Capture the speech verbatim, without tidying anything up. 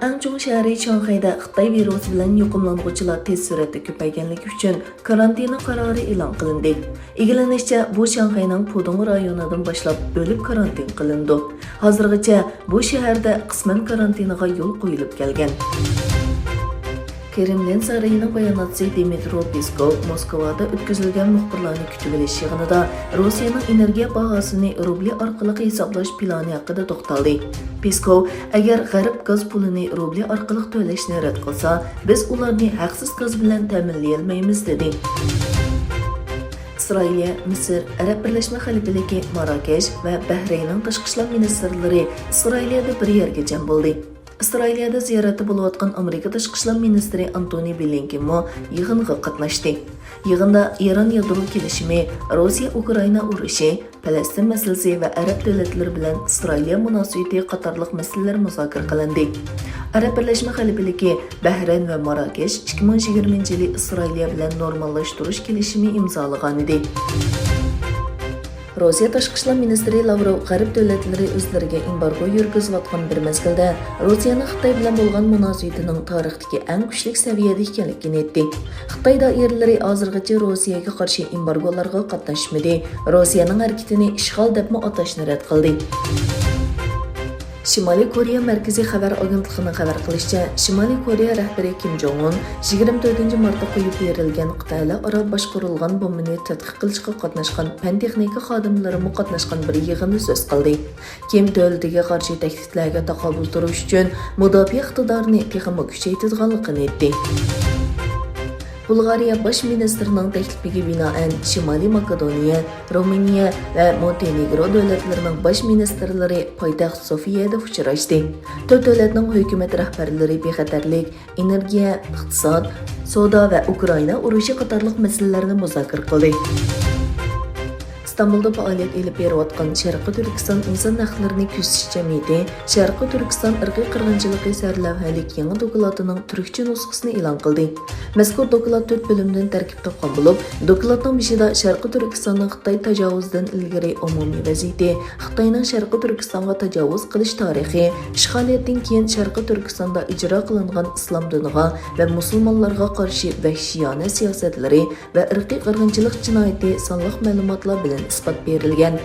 ئەڭ چوڭ شەھىرى شاڭخەيدە خىتاي ۋىرۇسى بىلەن يۇقۇملانغۇچىلار تېز سۈرئەتتە كۆپەيگەنلىكى ئۈچۈن كارانتىنا قارارى ئېلان قىلىندى. ئىگىلىنىشىچە، بۇ شاڭخەينىڭ پۇدۇڭ رايونىدىن باشلاپ بۆلۈپ كارانتىن قىلىنىدۇ. ھازىرغىچە بۇ شەھەردە قىسمەن كارانتىنىغا يول قويۇلۇپ كەلگەن. كرېملىن سارىيىنىڭ باياناتچىسى دىمىترو پېسكوۋ موسكۋادا ئۆتكۈزۈلگەن مۇخبىرلارنى كۈتۈۋېلىش يىغىنىدا روسىيەنىڭ ئېنېرگىيە باھاسىنى روبلى ئارقىلىق ھېسابلاش پىلانى ھەققىدە توختالدى. پېسكوۋ، ئەگەر غەرب گاز پۇلىنى روبلى ئارقىلىق تۆلەشنى رەت قىلسا، بىز ئۇلارنى ھەقسىز گاز بىلەن تەمىنلىيەلمەيمىز، دېدى. ئىسرائىلىيە، مىسىر، ئەرەب بىرلەشمە خەلىپىلىكى، ماراكەش ۋە بەھرەيننىڭ تاشقى ئىشلار مىنىستىرلىرى ئىسرائىلىيەدە بىر يەرگە جەم بولدى. ئىسرائىلىيەدە زىيارەتتە بولۇۋاتقان ئامېرىكا تاشقى ئىشلار مىنىستىرى ئانتونى بلىنكېنمۇ يىغىنغا قاتناشتى. يىغىندا ئىران يادرو كېلىشىمى، روسىيە-ئۇكرائىنا ئۇرۇشى، پەلەستىن مەسىلىسى ۋە ئەرەب دۆلەتلىرى بىلەن ئىسرائىلىيە مۇناسىۋىتى قاتارلىق مەسىلىلەر مۇزاكىرە قىلىندى. ئەرەب بىرلەشمە خەلىپىلىكى، بەھرەين ۋە ماراكەش ئىككى مىڭ يىگىرمىنچى يىلى ئىسرائىلىيە بىلەن نورماللاشتۇرۇش كېلىشىمى ئىمزالىغانىدى. روسىيە تاشقى ئىشلار مىنىستىرى لاۋروف غەرب دۆلەتلىرى ئۆزلىرىگە ئېمبارگو يۈرگۈزۈۋاتقان بىر مەزگىلدە، روسىيەنىڭ خىتاي بىلەن بولغان مۇناسىۋىتىنىڭ تارىختىكى ئەڭ كۈچلۈك سەۋىيەدە ئىكەنلىكىنى ئېيتتى. خىتاي دائىرىلىرى ھازىرغىچە روسىيەگە قارشى ئېمبارگولارغا قاتناشمىدى، روسىيەنىڭ ھەرىكىتىنى ئىشغال دەپمۇ ئاتاشنى رەت قىلدى. شىمالىي كورېيە مەركىزىي خەۋەر ئاگېنتلىقىنىڭ خەۋەر قىلىشىچە، شىمالىي كورېيە رەھبىرى كىم جوڭ ئۇن يىگىرمە تۆتىنچى مارتتا قويۇپ بېرىلگەن خىتايلار ئارا باشقۇرۇلغان بومبىنى تەتقىق قىلىشقا قاتناشقان پەن-تېخنىكا خادىملىرىمۇ قاتناشقان بىر يىغىندا سۆز قىلدى. كىم دۆلىتىگە قارشى تەھدىتلەرگە تاقابىل تۇرۇش ئۈچۈن مۇداپىئە ئىقتىدارىنى تېخىمۇ كۈچەيتىدىغانلىقىنى ئېيتتى. بۇلغارىيە باش مىنىستىرىنىڭ تەكلىپىگە بىنائەن، شىمالىي ماكېدونىيە، رومىنىيە ۋە مونتېنېگرو دۆلەتلىرىنىڭ باش مىنىستىرلىرى پايتەخت سوفىيەدە ئۇچراشتى. تۆت دۆلەتنىڭ ھۆكۈمەت رەھبەرلىرى بىخەتەرلىك، ئېنېرگىيە، ئىقتىساد، سودا ۋە ئۇكرائىنا ئۇرۇشى قاتارلىق مەسىلىلەرنى مۇزاكىرە قىلدى. ئىستانبۇلدا پائالىيەت ئېلىپ بېرىۋاتقان شەرقىي تۈركىستان ئىنسان ھەقلىرىنى كۆزىتىش جەمئىيىتى شەرقىي تۈركىستان ئىرقىي قىرغىنچىلىقى سەرلەۋھەلىك يېڭى دوكلاتىنىڭ تۈركچە نۇسخىسىنى ئېلان قىلدى. مەزكۇر دوكلات تۆت بۆلۈمدىن تەركىب تاپقان بولۇپ، دوكلاتنىڭ بېشىدا شەرقىي تۈركىستاننىڭ خىتاي تاجاۋۇزىدىن ئىلگىرى ئومۇمىي ۋەزىيىتى، خىتاينىڭ شەرقىي تۈركىستانغا تاجاۋۇز قىلىش تارىخى، ئىشغالىيەتتىن كېيىن شەرقىي تۈركىستاندا ئىجرا قىلىنغان ئىسلام دىنىغا ۋە مۇسۇلمانلارغا قارشى ۋەھشىيانە سىياسەتلىرى ۋە ئىرقىي قىرغىنچىلىق جىنايىتى سانلىق مەلۇماتلار بىلەن ئىسپات بېرىلگەن.